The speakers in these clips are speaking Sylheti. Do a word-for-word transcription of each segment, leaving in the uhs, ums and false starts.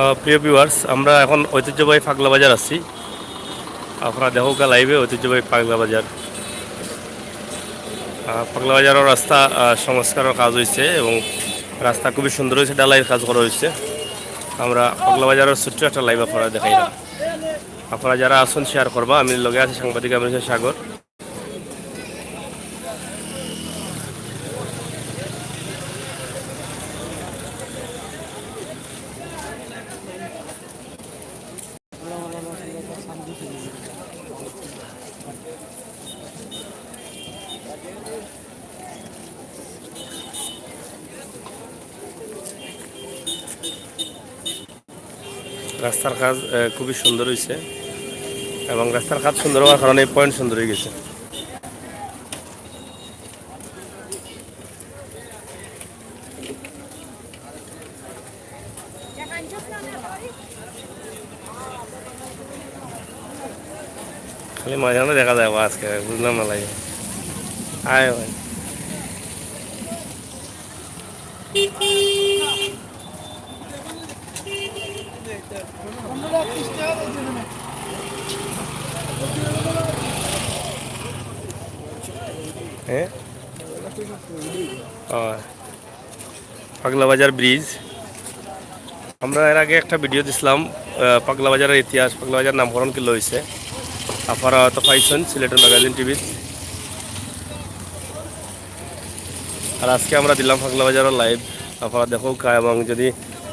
আহ, প্রিয় ভিউয়ার্স, আমরা এখন ঐতিহ্যবাহী পাগলা বাজার আছি। আপনারা দেখউক্কা লাইভে ঐতিহ্যবাহী পাগলা বাজার। আহ, পাগলা বাজারর রাস্তা, আহ, সংস্কারর কাজ অইছে এবং রাস্তা খুবই সুন্দর অইছে, ঢালাইর কাজ করা অইছে। আমরা পাগলা বাজারর ছোট্ট একটা লাইভ আপনারারে দেখাইরাম। আপনারা যারা আছইন শেয়ার করবা, আমি লগে আছি সাংবাদিক আমির হোসেন সাগর। রাস্তার কাজ, আহ, খুবই সুন্দর অইছে এবং রাস্তার কাজ সুন্দর অওয়ার কারণে এই পয়েন্ট সুন্দর অইগেছে। খালি মাঝে মাঝে দেখা যায় বা আজকে, বুঝলাম না লাগে। আয় ভাই। হ্যাঁ? ও। পাগলা বাজার ব্রিজ। আমরা এর আগে একটা ভিডিও দিছিলাম, আহ, পাগলা বাজারর ইতিহাস, পাগলা বাজার নামকরণ কিলা অইছে। আপনারা হয়তো পাইছইন সিলেটের ম্যাগাজিন টিভিত। আর আজকে আমরা দিলাম পাগলা বাজারর লাইভ। আপনারা দেখউক্কা, এবং যদি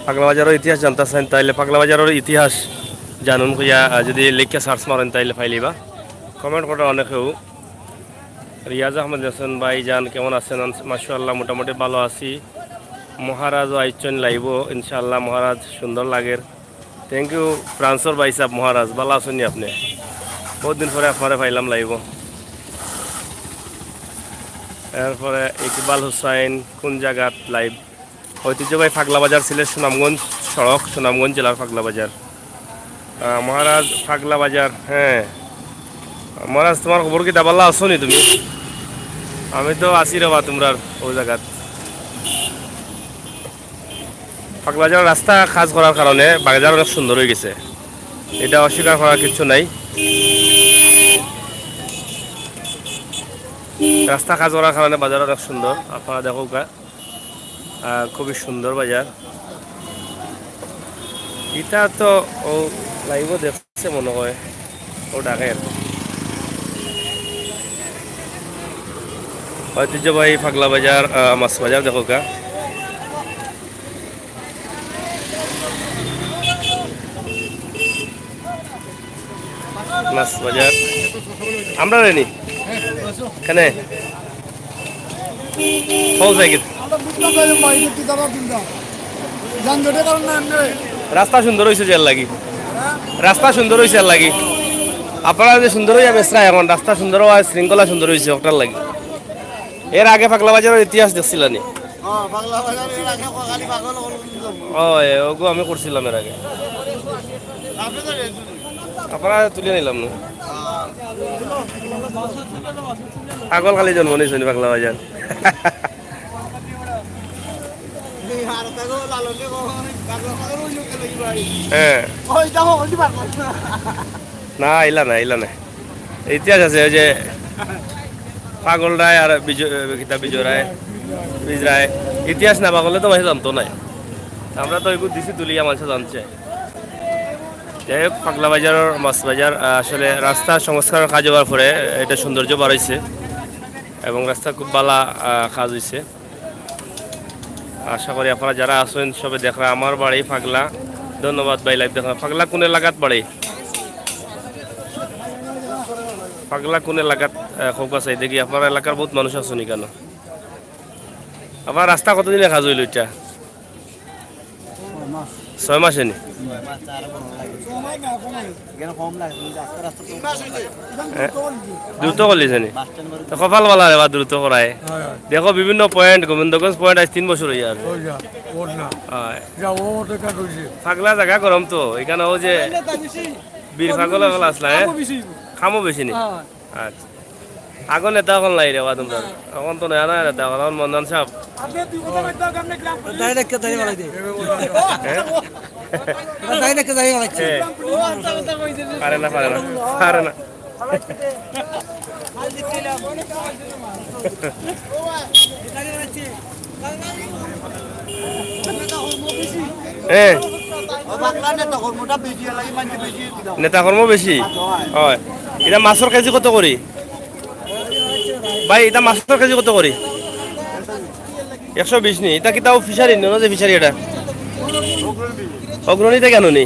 পাগলা বাজারর ইতিহাস জানতা চাইন, তাইলে পাগলা বাজারর ইতিহাস জানুন কইয়া, আহ, যদি লেখিয়া সার্চ মারেন, তাইলে পাইলিবা। কমেন্ট করা অনেকেউ। রিয়াজ আহমদ হোসেন ভাই যান, কেমন আছেন? আন-, মাশাআল্লাহ, মোটামুটি ভালো আছি। মহারাজও আইছইন লাইভো, ইনশাআল্লাহ মহারাজ সুন্দর লাগের। Thank you ফ্রান্সর ভাই সাহেব মহারাজ, ভালো আছইন নি আপনি? বহুত দিন পরে আপনারে পাইলাম লাইভো। এরপরে ইকবাল হুসাইন, কোন জাগাত লাইভ? ঐতিহ্যবাহী পাগলা বাজার, সিলেট সুনামগঞ্জ সড়ক, সুনামগঞ্জ জেলার পাগলা বাজার। আহ, মহারাজ পাগলা বাজার, হ্যাঁ। মহারাজ, তুমার খবর কিতা? ভালা আছো নি তুমি? আমি তো আছি রে বা তুমরার অউ জাগাত। পাগলা বাজার রাস্তা কাজ করার কারণে বাজার অনেক সুন্দর অইগেছে, ইটা অস্বীকার করার কিচ্ছু নাই। রাস্তা কাজ করার কারণে বাজার অনেক সুন্দর, আপনারা দেখউক্কা। আহ, খুবই সুন্দর বাজার। ইটা তো অউ লাইভো দেখছে মনে হয়, অউ ঢাকায় আর কি। ঐতিহ্যবাহী পাগলা বাজার, আহ, মাছ বাজার দেখউক্কা। মাছ বাজার। আমরা রেনি? কেনে? কও যাই গিয়া। আমরা বুঝতাম না যে বাইরে কি দাবার চিন্তা। যানজটের কারণে এমনি। রাস্তা সুন্দর অইছে যে এর লাগি। রাস্তা সুন্দর অইছে এর লাগি। আপনারা যে সুন্দর অইয়া বেচরা এখন, রাস্তা সুন্দর অওয়ায় শৃঙ্খলা সুন্দর অইছে, অটার লাগি। এর আগে পাগলা বাজারর ইতিহাস দেখছিলা নি? হ্যাঁ, পাগলা বাজার এর আগে খালি পাগল অকল বুঝলাম। ও, এ, ওগু আমি করছিলাম এর আগে। আপনারা তুলিয়া নিলাম না। পাগল খালি জন্ম নিছে নি পাগলা বাজার। হ্যাঁ। না, আইলা না, আইলা না। ইতিহাস আছে, ওই যে পাগল রায় আর বিজয়, কিতা বিজয় রায়, বিজ রায়। ইতিহাস না পাগলে তো মানুষ জানতো নায়। আমরা তো এগু দিছি তুলিয়া মানুষ জানছে। যাই হোক, পাগলা বাজারর মাছ বাজার, আহ, আসলে রাস্তা সংস্কারর কাজ অওয়ার পরে ইটা সৌন্দর্য বাড়াইছে এবং রাস্তা খুব ভালা, আহ, কাজ অইছে। আশা করি আপনারা যারা আছইন সবে দেখরা। আমার বাড়ি পাগলা। ধন্যবাদ ভাই, লাইভ দেখরা। পাগলা কোন এলাকাত বাড়ি? পাগলা কোন এলাকাত, আহ, কউক্কা চাই দেখি। আপনার এলাকার বহুত মানুষ আছইন ইখানো। আপনার রাস্তা কতদিনে কাজ অইলো ইটা? ছয় মাসে নি? হ্যাঁ? দ্রুত করলিছে নি? তো কপাল ভালা রে বা, দ্রুত করায়। দেখো বিভিন্ন পয়েন্ট, গোবিন্দগঞ্জ পয়েন্ট আইজ তিন বছর অইয়া আর। পাগলা জাগা গরম তো, ইখানো অউ যে বীর পাগল অকল আছলা, হ্যাঁ? কামও বেশি নি? আচ্ছা। আগর নেতা অকল নাই রে বা তুমরার। অখন তো নয়া নয়া নেতা অকল, অখন মন্নান সাব। আপনি দুই কথা মারতে হবে, আপনি গ্রাম পুলিশ। তাই দেখতে তাই বানাই দে। হ্যাঁ? যাই না, কে যাই না। এ, পারে না, পারে না, পারে না। এ, নেতা কর্ম বেশি? অয়। ইটা মাছর কেজি কত করি? ভাই, ইটা মাছর কেজি কত করি? একশো বিশ নি? ইটা কিতা ফিশারি নি? অন্য যে ফিশারি ইটা? অগ্রণীতে কেনে নি?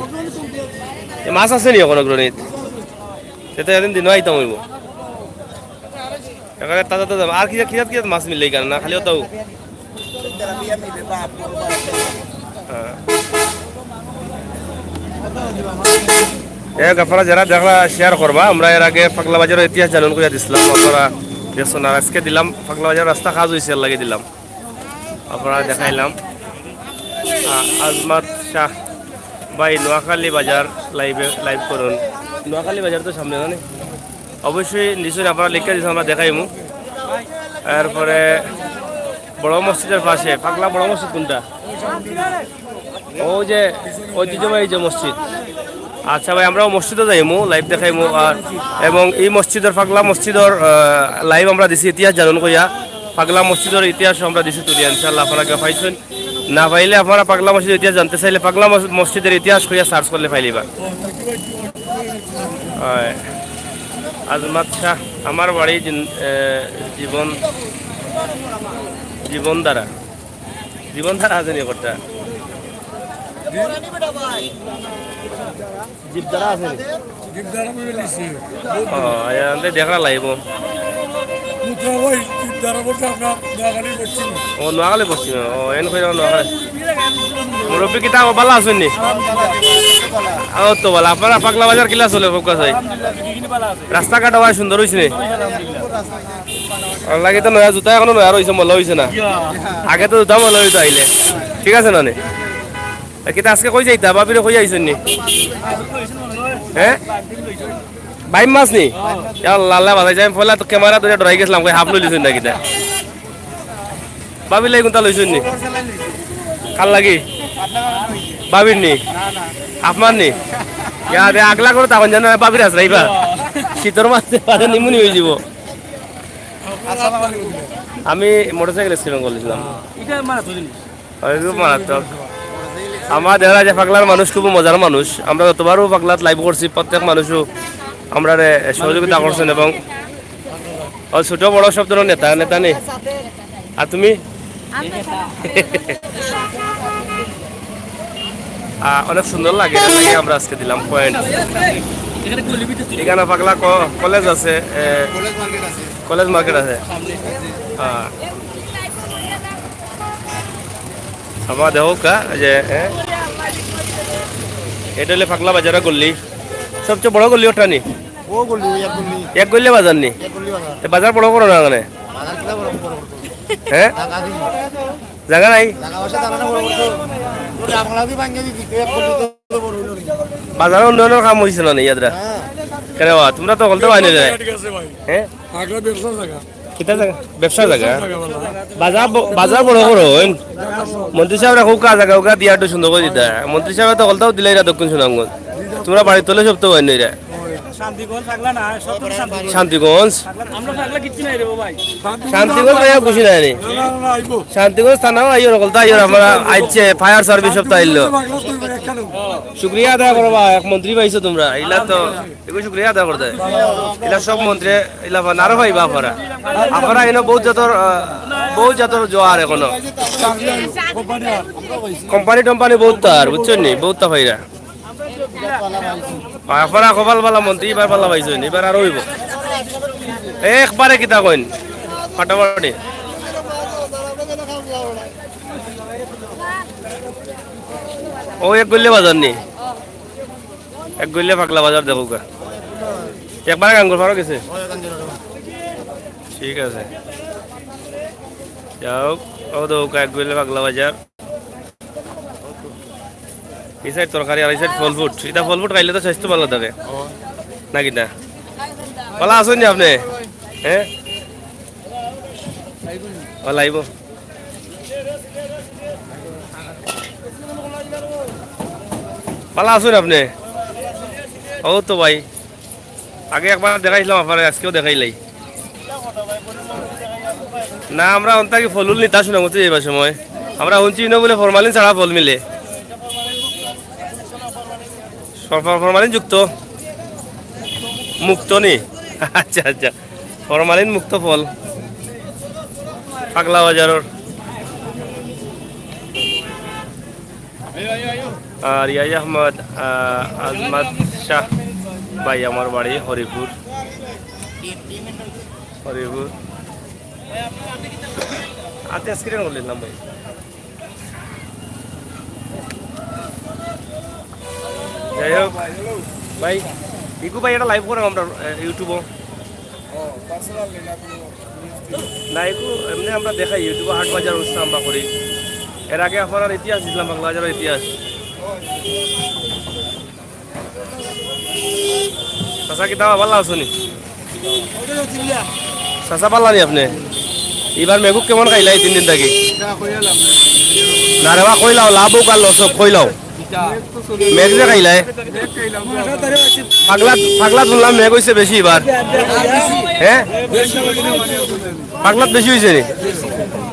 এ, মাছ আছে নি অখন অগ্রণীত? ইটা এদিন দিন আইতাম অইবো। এখানে তাজা তাজা। আর কিতা, কিতা, কিতা মাছ মিলে ইখানো? না, খালি অতাউ? হ্যাঁ। এ, আপনারা যারা দেখরা, share করবা। আমরা এর আগে পাগলা বাজারর ইতিহাস জানইন কইয়া দিছলাম, আপনারা দেখছইন না। আর আজকে দিলাম, পাগলা বাজার রাস্তা কাজ অইছে, এর লাগি দিলাম। আপনারা দেখাইলাম। আ-, আজমাত শাহ ভাই নোয়াখালী বাজার live-এ, live করইন। নোয়াখালী বাজার তো সামনে, জানি? অবশ্যই নিশ্চয়ই আপনারা লিখিয়া দিছইন, আমরা দেখাইমু। এরপরে বড় মসজিদর পাশে, পাগলা বড় মসজিদ কোনটা? অউ যে ঐতিহ্যবাহী যে মসজিদ। আচ্ছা ভাই, আমরাও মসজিদো যাইমু, live দেখাইমু। আর এবং ই মসজিদর, পাগলা মসজিদর, আহ, live আমরা দিছি ইতিহাস জানইন কইয়া। পাগলা মসজিদর ইতিহাস আমরা দিছি তুলিয়া, ইনশাআল্লাহ আপনারা কেউ পাইছইন। না পাইলে আপনারা পাগলা মসজিদর ইতিহাস জানতে চাইলে পাগলা মস-, মসজিদর ইতিহাস কইয়া search করলে পাইলিবা। অয়। আজমাত শাহ, আমার বাড়ি জিন-, এ, জীবন, জীবনধারা। জীবনধারা আছে নি করতা? জীবধারা আছে নি? জীবধারা মানে দিছি। ও, আচ্ছা, দেখরা live-ও। মুদ্রা ওই জীবধারা বলতে আপনার নোয়াখালী পশ্চিমে। ও, নোয়াখালী পশ্চিমে। ও, এন কইরা নোয়াখালী। মুরব্বি কিতা, ও, ভালা আছইন নি? ও তো ভালা। আপনারা পাগলা বাজার কিলা চলে, খুব কাছে? রাস্তাঘাট অবায় সুন্দর অইছে নি? আর লাগে তো নয়া জুতা এখনো নয়া রইছে, ময়লা অইছে না। আগে তো জুতা ময়লা অইতো আইলে। ঠিক আছে না নি? এ, কিতা আজকে কই যাইতা? ভাবিরে কই আইছইন নি? হ্যাঁ? বাইম মাছ নি? ইয়া আল্লাহ, আল্লাহ বাঁচাইছে। আমি পয়লা তো camera ধরে ডরাই গেছিলাম, কই হাফ লইলিছইন না কিতা? ভাবির লাগি কুনটা লইছইন নি? কার লাগি? ভাবির নি? আপনার নি? ইয়া দে, আগলা করে তখন জানো ভাবির আছরাইবা। শীতর মাঝে বাদে নিমুনি অইযিবো। আমি motorcycle accident করলাম। এটা মারাত্মক জিনিস। অয়, খুব মারাত্মক। আমার দেখা যায় পাগলার মানুষ খুব মজার মানুষ। আমরা যতবারও পাগলাত live করছি, প্রত্যেক মানুষও আমরারে সহযোগিতা করছইন এবং ও ছোট বড় সব ধরনের নেতা, নেতা নি। আর তুমি? আহ, অনেক সুন্দর লাগে, এর লাগি আমরা আজকে দিলাম point। এখানে পাগলা ক-, কলেজ আছে, এ, কলেজ মার্কেট আছে। কলেজ মার্কেট আছে। হ্যাঁ। আমার দেখউক্কা যে, এ, এটা অইলে পাগলা বাজারর গল্লি, সবচেয়ে বড় গল্লি ওটা নি? ও গল্লি, ওই এক গল্লি। এক গল্লি বাজার নি? এক গল্লি বাজার। এ, বাজার বড় করো না কেনে? বাজার কিলা বড়, বড় করো? হ্যাঁ? জাগা দিন। জাগা নাই? জাগা আছে, জাগা না বড় করো। ওটা আপনারা কি ভাঙিয়ে দিতে, এক গল্লি তো বড় হইল নি। বাজারর উন্নয়নর কাম অইছে না নি, ইয়াদরা? হ্যাঁ। কেনে বা? তোমরা তো বলতে পারো না রে। ঠিক আছে ভাই। হ্যাঁ? আগলা ব্যবসার জাগা। কিতা জাগা? ব্যবসার জাগা? ব্যবসার জাগা বলা। বাজার ব-, বাজার বড় করো, হইন? মন্ত্রী সাহেবরে কউক্কা জাগা উগা দিয়া একটু সুন্দর করি দিতা। মন্ত্রী সাহেবে তো হকলতাউ দিলাইরা দক্ষিণ সুনামগঞ্জ। তোমরা বাড়ির তলে সব তো বাইর নইরা। শান্তিগঞ্জ পাগলা না, সব তো শান্তিগঞ্জ। শান্তিগঞ্জ? পাগলা, আমরা পাগলা কিচ্ছু নাই রে ভাই। শান্তিগঞ্জ ভাইয়া খুশি নাই রে। না, না, না, আইবো। শান্তিগঞ্জ থানাও আইও, হকলতা আইও, আমরা আইছে, fire service সব তো আইলো। পাগলা তো একখানো। শুক্রিয়া আদায় করো বা, এক মন্ত্রী পাইছো তোমরা, ইলা তো এগু শুক্রিয়া আদায় করতে। ইলা সব মন্ত্রী, ইলা বা নারো ভাই বাপারা। আপনারা এনে বহুত জাতর, আহ, বহুত জাতর জোয়ার এখনো। কোম্পানি টোম্পানি বহুত তার, বুঝছইন নি? বহুত তা ভাইরা। আর আপনারা কপাল বালা মন্ত্রী, ইবার বালা পাইছইন, ইবার আরো অইবো। একবারে কিতা কইন? ফাটাফাটি। ও এক গল্লি বাজার নি? এক গল্লি পাগলা বাজার দেখউক্কা। একবারে গাঙ্গুর পাড়ও গেছে? ঠিক আছে। যাউক, ও দেখউক্কা এক গল্লি পাগলা বাজার। ই side তরকারি আর ই side ফল fruit। ইটা ফল fruit খাইলে তো স্বাস্থ্য ভালা থাকে। না কিতা? ভালা আছইন নি আপনে? হ্যাঁ? ভালা আইবো। ভালা আছইন আপনে? অউ তো ভাই, আগে একবার দেখাইছলাম আপনারে, আজকেও দেখাইলাই। না, আমরা অন্তা কি ফলুল নিতা সুনামগঞ্জ যাইবার সময়। আমরা হুনছি ইনো বুলে ফরমালিন ছাড়া ফল মিলে। ফর-, ফর-, ফরমালিন যুক্ত? মুক্ত নি? আচ্ছা, আচ্ছা। ফরমালিন মুক্ত ফল। পাগলা বাজারর। আর ইয়াই আহমদ, আহ, আজমত শাহ ভাই, আমার বাড়ি হরিপুর। হরিপুর। আতে screen করলাম ভাই। যাই হোক, ভাই, ইগু ভাই, এটা live করাম আমরা, আহ, YouTube-ও। না, এগু এমনে আমরা দেখাই, YouTube-ও হাট বাজার অনুষ্ঠান আমরা করি। এর আগে আপনারার ইতিহাস দিছলাম, পাগলা বাজারর ইতিহাস। চাচা, কিতা ভালা আছইন নি? চাচা, ভালা নি আপনে? ইবার মেগুক কেমন খাইলা এই তিন দিন থাকি? না রে বা, কইলাও, লাভ অউক আর loss অউক, কইলাও। মেঘ যে খাইলায়। পাগলাত, পাগলাত হুনলাম মেঘ অইছে বেশি ইবার। হে? পাগলাত বেশি অইছে নি?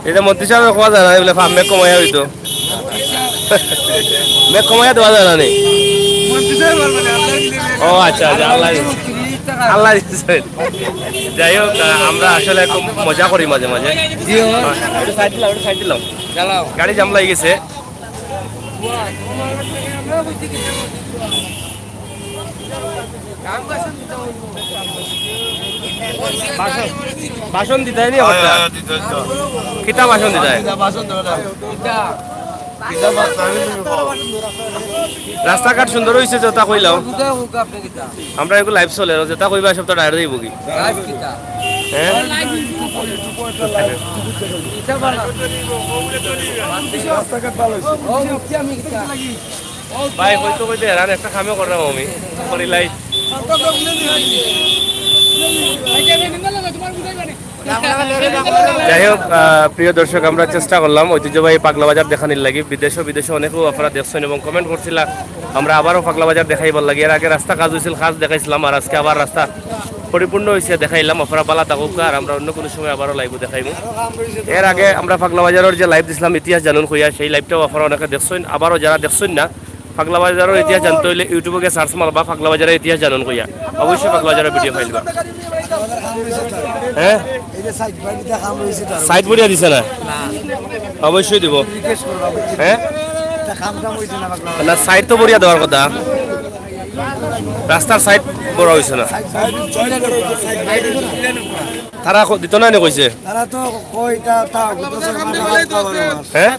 ইটা মন্ত্রী সাবে কওয়া যায় না, বুলে, মেঘ কমাইয়া অইতো। মেঘ কমাইয়া দেওয়া যায় না নি? ও আচ্ছা, আচ্ছা, আল্লাহ, আল্লাহ দিছে। যাই হোক, আহ, আমরা আসলে খুব মজা করি মাঝে মাঝে। একটু side দিলাও, একটু side দিলাও। গাড়ি jam লাগি গেছে। ভাষণ, ভাষণ দিতায় নি? কিতা ভাষণ দিতায়? রাস্তাঘাট সুন্দর অইছে, যেটা কইলাও। আমরা এগু live চলে, যেটা কইবা সবটা direct যাইবো কি? হ্যাঁ? ভাই, কইতে কইতে হেরান, একটা কামে করলাম আমি, করিলাই। যাই হোক, আহ, প্রিয় দর্শক, আমরা চেষ্টা করলাম ঐতিহ্যবাহী পাগলা বাজার দেখানির লাগি। বিদেশো, বিদেশো অনেকেউ আপনারা দেখছইন এবং comment করছিলা। আমরা আবারও পাগলা বাজার দেখাইবার লাগি। এর আগে রাস্তা কাজ অইছিল, কাজ দেখাইছিলাম, আর আজকে আবার রাস্তা পরিপূর্ণ অইছে, দেখাইলাম। আপনারা ভালা থাকউক্কা, আর আমরা অন্য কুনু সময় আবারও live-ও দেখাইমু। এর আগে আমরা পাগলা বাজারর যে live দিছিলাম ইতিহাস জানুন কইয়া, সেই live-টাও আপনারা অনেকে দেখছইন। আবারও যারা দেখছইন না, পাগলা বাজারর ইতিহাস জানতে অইলে YouTube-ও গিয়া search মারবা পাগলা বাজারর ইতিহাস জানুন কইয়া, অবশ্যই পাগলা বাজারর video পাইবা। হ্যাঁ? এই যে side বাড়িতে কাম রয়েছে তার। Side বড়িয়া দিছে না? না। অবশ্যই দিব। Request করবো, বুঝছি। হ্যাঁ? এটা কাম টাম হইছে না, পাগলা। না, side তো বড়িয়া দেওয়ার কথা। রাস্তার side বড় হইছে না। Side, side, side, side, side। তারা ক-, দিত না নি কইছে? তারা তো কয় তা, তা, হ্যাঁ?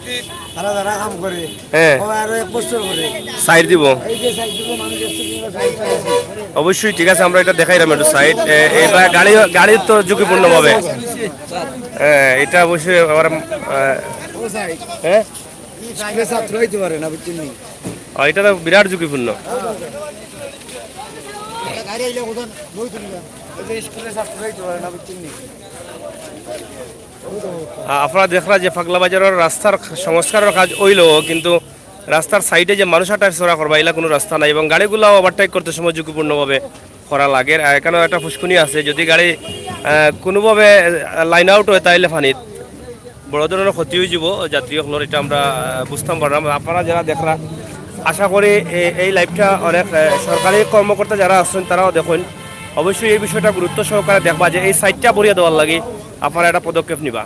তারা যারা কাম করে, হ্যাঁ। কয় আরো এক বছর করে। Side দিব। এই যে side দিব, মানুষ একশো দিন side চালাইছে। অবশ্যই, ঠিক আছে, আমরা এটা দেখাইলাম একটু side। এ, এবার গাড়ি, গাড়ির তো ঝুঁকিপূর্ণ ভাবে। হ্যাঁ, এটা অবশ্যই আবার, আহ, ও side। হ্যাঁ? স্কুলে ছাত্র হইতে পারে না, বুঝছেন নি? ও, এটা তো বিরাট ঝুঁকিপূর্ণ। গাড়ি আইলে কোথাও বই তুলবে। এই যে স্কুলে ছাত্র হইতে পারে না, বুঝছেন নি? আ-, আপনারা দেখরা যে পাগলা বাজারর রাস্তার সংস্কারর কাজ অইলো, কিন্তু রাস্তার side-এ যে মানুষ আটার চলা করবা, ইলা কুনু রাস্তা নাই এবং গাড়িগুলাও overtake করতে সময় ঝুঁকিপূর্ণভাবে করা লাগে। আর এখানেও একটা ফুসকুনি আছে, যদি গাড়ি, আহ, কুনুভাবে, আহ, line out হয়, তাইলে পানিত বড় ধরনের ক্ষতি হয়ে যাব যাত্রী অকলর, এটা আমরা, আহ, বুঝতাম পারলাম। আপনারা যারা দেখরা, আশা করি এ-, এই live-টা অনেক, আহ, সরকারি কর্মকর্তা যারা আছেন, তারাও দেখুন। অবশ্যই এই বিষয়টা গুরুত্ব সহকারে দেখবা যে এই side-টা ভরিয়া দেওয়ার লাগি আপনারা একটা পদক্ষেপ নিবা।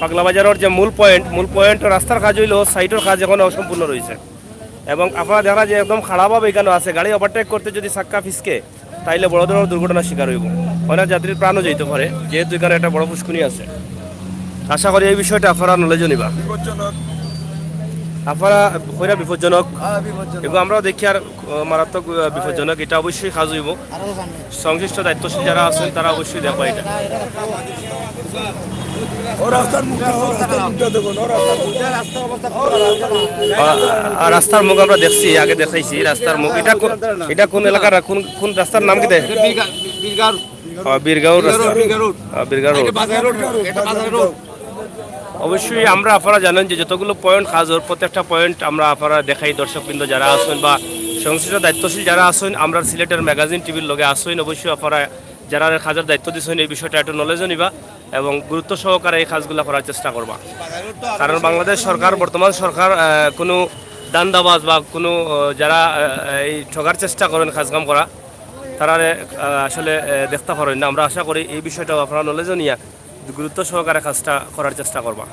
পাগলা বাজারর যে মূল point, মূল point রাস্তার কাজ হইলো, side-র কাজ এখনো অসম্পূর্ণ রয়েছে। এবং আপনারা দেখরা যে একদম খাড়াভাবে এখানে আছে, গাড়ি overtake করতে যদি চাক্কা ফিসকে, তাইলে বড় ধরনের দুর্ঘটনার শিকার হইব। অনেক যাত্রীর প্রাণও যাইতে পারে, যেহেতু এখানে একটা বড় ফুসকুনি আছে। আশা করি এই বিষয়টা আপনারা knowledge-ও নিবা। আপনারা কইরা বিপজ্জনক। হ্যাঁ, বিপজ্জনক। এগুলো আমরাও দেখি আর, আহ, মারাত্মক, আহ, বিপজ্জনক। এটা অবশ্যই কাজ হইব। সংশ্লিষ্ট দায়িত্বশীল যারা আছেন, তারা অবশ্যই দেখবা এটা। ও রাস্তার মুখটা, ও রাস্তার মুখটা দেখুন, ও রাস্তার মুখটা। আ-, আ-, রাস্তার মুখ আমরা দেখছি, আগে দেখাইছি রাস্তার মুখ। এটা কোন, এটা কোন এলাকার, কোন, কোন রাস্তার নাম কি দেয়? এটা বীরগা-, বীরগাঁও। আ, বীরগাঁও রাস্তা। বীরগাঁও রোড। আ, বীরগাঁও রোড। এটা বাজার রোড, এটা বাজার রোড। অবশ্যই আমরা, আপনারা জানেন যে যতগুলো point কাজ অর, প্রত্যেকটা point আমরা আপনারা দেখাই, দর্শকবৃন্দ যারা আছেন বা সংশ্লিষ্ট দায়িত্বশীল যারা আছইন, আমরার সিলেটের ম্যাগাজিন টিভির লগে আছইন, অবশ্যই আপনারা যারা কাজের দায়িত্ব দিছইন, এই বিষয়টা একটু নলেজও নিবা এবং গুরুত্ব সহকারে এই কাজগুলা করার চেষ্টা করবা। কারণ বাংলাদেশ সরকার, বর্তমান সরকার, আহ, কোনো ধান্দাবাজ বা কোনো, আহ, যারা, আহ, এই ঠগার চেষ্টা করেন কাজকাম করা, তারারে, আহ, আসলে, আহ, দেখতে পারেন না। আমরা আশা করি এই বিষয়টাও আপনারা নলেজও নিয়ে গুরুত্ব সহকারে কাজটা করার চেষ্টা করবা।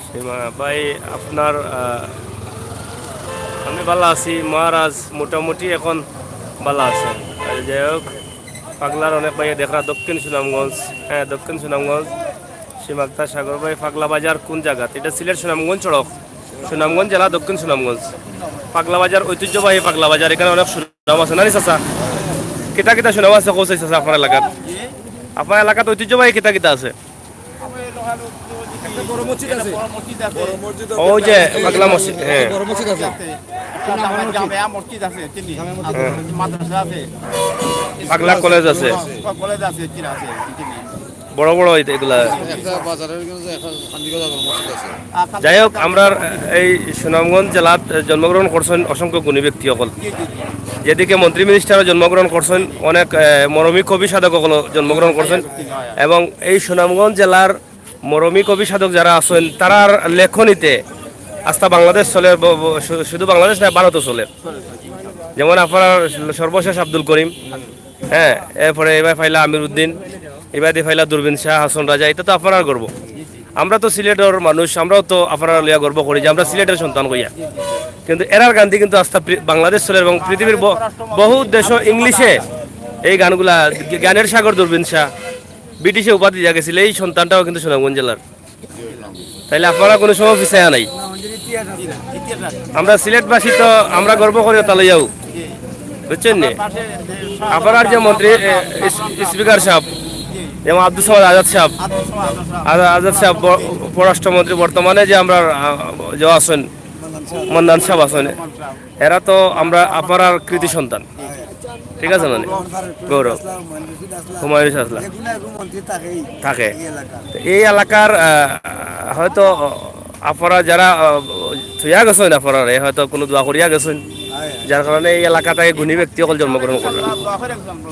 সীমা ভাই, আপনার, আহ, আমি ভালা আছি মহারাজ, মোটামুটি এখন ভালা আছে। আর যাই হোক, পাগলার অনেক ভাই দেখরা দক্ষিণ সুনামগঞ্জ, হ্যাঁ, দক্ষিণ সুনামগঞ্জ। সীমাক্তা সাগর ভাই, পাগলা বাজার কোন জায়গাত? এটা সিলেট সুনামগঞ্জ সড়ক, সুনামগঞ্জ জেলা, দক্ষিণ সুনামগঞ্জ। পাগলা বাজার, ঐতিহ্যবাহী পাগলা বাজার, এখানে অনেক সুনাম আছে। নানি চাচা, কিতা কিতা সুনাম আছে কও চাই চাচা আপনার এলাকাত? আপনার এলাকাত ঐতিহ্যবাহী কিতা কিতা আছে? একটা বড় মসজিদ আছে। ওই যে পাগলা মসজিদ, হ্যাঁ। বড় মসজিদ আছে। জামে-, জামেয়া মসজিদ আছে, চিনি। জামে মসজিদ আছে। মাদ্রাসা আছে। পাগলা কলেজ আছে। কলেজ আছে, চিনি আছে, চিনি। বড় বড় এই-, এগুলা। একটা বাজারের ওখানে যে একটা খান্দিগঞ্জ বড় মসজিদ আছে। যাই হোক, আমরার এই সুনামগঞ্জ জেলাত জন্মগ্রহণ করছেন অসংখ্য গুণী ব্যক্তি সকল। জি, জি, জি। যেদিকে মন্ত্রী মিনিস্টারও জন্মগ্রহণ করছেন, অনেক, আহ, মরমী কবি সাধক সকল জন্মগ্রহণ করছেন। এবং এই সুনামগঞ্জ জেলার মরমী কবি সাধক যারা আছেন, তারার লেখনীতে আস্তা বাংলাদেশ চলে, ব-, ব-, শু-, শুধু বাংলাদেশ না, ভারতও চলে। যেমন আপনার সর্বশেষ আব্দুল করিম, হ্যাঁ, এরপরে এবার পাইলা আমির উদ্দিন, এবার দিয়ে পাইলা দূরবীন শাহ, হাসন রাজা, এটা তো আপনার গর্ব। আমরা তো সিলেটের মানুষ, আমরাও তো আপনারা লইয়া গর্ব করি যে আমরা সিলেটের সন্তান কইয়া। কিন্তু এরার গান্ধী কিন্তু আস্তা পৃ-, বাংলাদেশ চলে এবং পৃথিবীর ব-, বহুত দেশও ইংলিশে এই গানগুলা, গ-, গানের সাগর দূরবীন শাহ, ব্রিটিশে উপাধি দিয়া গেছিল, এই সন্তানটাও কিন্তু সুনামগঞ্জ জেলার। তাইলে আপনারা কোনো সময় পিছাইয়া নাই। আমরা সিলেটবাসী তো আমরা গর্ব করি তা লইয়াও, বুঝছেন নি? আপনার যে মন্ত্রী, এ, ইস-, স্পিকার সাহেব, যেমন আব্দুস সামাদ আজাদ সাহেব, আজা-, আজাদ সাহেব ব-, পররাষ্ট্রমন্ত্রী বর্তমানে যে আমরা, আহ, যে আছেন, মান্নান সাহেব আছেন, এরা তো আমরা আপনারার কৃতি সন্তান, ঠিক আছে না? গৌরব, হুমায়ুন আছলা। থাকে। তো এই এলাকার, আহ, হয়তো আপনারা যারা, আহ, থইয়া গেছেন, আপনারা হয়তো কোনো দোয়া করিয়া গেছেন, যার কারণে এই এলাকাটায় গুণী ব্যক্তি সকল জন্মগ্রহণ করেন।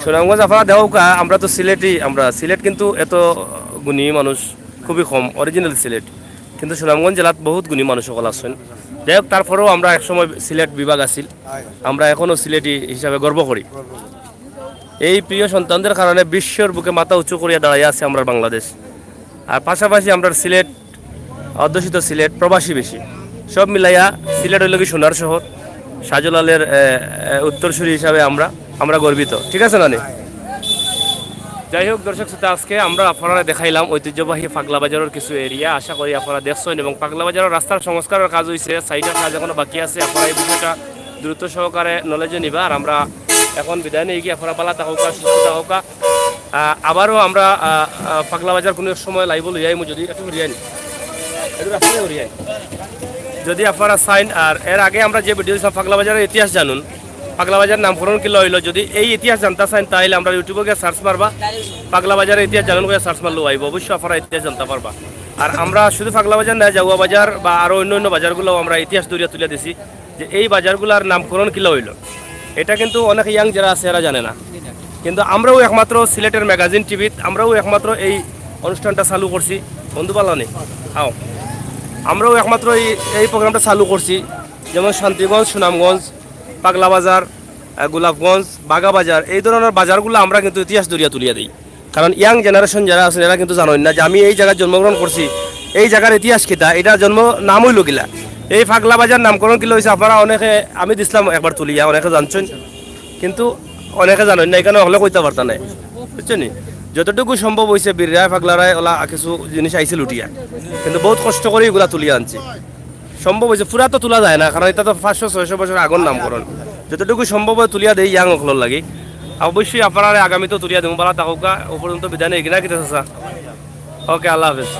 সুনামগঞ্জ আপনারা দেখউক্কা, আমরা তো সিলেটি, আমরা সিলেট কিন্তু এত গুণী মানুষ খুবই কম, অরিজিনাল সিলেট। কিন্তু সুনামগঞ্জ জেলাত বহুত গুণী মানুষ সকল আছেন। যাই হোক, তারপরেও আমরা একসময় সিলেট বিভাগ আছিল, আমরা এখনও সিলেটি হিসাবে গর্ব করি। এই প্রিয় সন্তানদের কারণে বিশ্বের বুকে মাথা উঁচু করিয়া দাঁড়াইয়া আছে আমরার বাংলাদেশ। আর পাশাপাশি আমরার সিলেট, অধ্যুষিত সিলেট, প্রবাসী বেশি। সব মিলাইয়া সিলেট অইলো কি সোনার শহর। শাহজালালের, এ, এ, উত্তরসূরি হিসাবে আমরা, আমরা গর্বিত। ঠিক আছে নানি? যাই হোক দর্শক শ্রোতা, আজকে আমরা আপনারারে দেখাইলাম ঐতিহ্যবাহী পাগলা বাজারের কিছু এরিয়া। আশা করি আপনারা দেখছেন এবং পাগলা বাজারের রাস্তার সংস্কারের কাজ হইছে, সাইডের কাজ এখনো বাকি আছে। আপনারা এই বিষয়টা দ্রুত সহকারে নলেজে নিবা। আর আমরা এখন বিদায় নেই গিয়া, আপনারা ভালা থাকউক্কা, সুস্থ থাকউক্কা। আহ, আবারও আমরা, আহ, আহ, পাগলা বাজার কোনো এক সময় লাইভও লইয়া আইমু, যদি একটু ঘুরিয়ে আনি, একটু রাস্তায় ঘুরিয়ে আনি। যদি আপনারা চাইন, আর এর আগে আমরা যে ভিডিও দিছিলাম পাগলা বাজারের ইতিহাস জানুন, পাগলা বাজার নামকরণ কিলা হইলো, যদি এই ইতিহাস জানতে চাইন তাহলে আমরা ইউটিউবে গিয়ে সার্চ মারবা, পাগলা বাজারের ইতিহাস জানুন করে সার্চ মারলেও আইব, অবশ্যই আপনারা ইতিহাস জানতে পারবা। আর আমরা শুধু পাগলা বাজার না, জাউয়া বাজার বা আরও অন্য অন্য বাজারগুলোও আমরা ইতিহাস ধরিয়া তুলে দিছি। যে এই বাজারগুলার নামকরণ কিলা হইলো, এটা কিন্তু অনেক ইয়াং যারা আছে এরা জানে না। কিন্তু আমরাও একমাত্র সিলেটের ম্যাগাজিন টিভিত আমরাও একমাত্র এই অনুষ্ঠানটা চালু করছি। বন্ধু পালানি, আও, আমরাও একমাত্র এই, এই প্রোগ্রামটা চালু করছি। যেমন শান্তিগঞ্জ, সুনামগঞ্জ, পাগলা বাজার, আহ, গোলাপগঞ্জ, বাগা বাজার, এই ধরনের বাজারগুলো আমরা কিন্তু ইতিহাস ধরিয়া তুলিয়া দিই। কারণ ইয়াং জেনারেশন যারা আছেন, এরা কিন্তু জানেন না যে আমি এই জায়গায় জন্মগ্রহণ করছি, এই জায়গার ইতিহাস কিতা, এটা জন্ম নাম হইল কিলা, এই পাগলা বাজার নামকরণ কিলা হইছে। আপনারা অনেকে, আমি দিছিলাম একবার তুলিয়া, অনেকে জানছেন, কিন্তু অনেকে জানেন না, এখানে হকলে কইতে পারতা নাই, বুঝছেন নি? যতটুকু সম্ভব হইছে, বীররায় পাগলারায় ওলা কিছু জিনিস আইছিল উঠিয়া, কিন্তু বহুত কষ্ট করে এগুলা তুলিয়া আনছি। সম্ভব হইছে, পুরা তো তুলা যায় না, কারণ এটা তো পাঁচশো ছয়শো বছর আগর নামকরণ। যতটুকু সম্ভব হয় তুলিয়া দেই ইয়াং অকলর লাগি। অবশ্যই আপনারারে আগামীতেও তুলিয়া দেবো, ভালা থাকউক্কা। ও পর্যন্ত বিদায় নেই, কিনা কিতা চাচা? ওকে, আল্লাহ হাফেজ।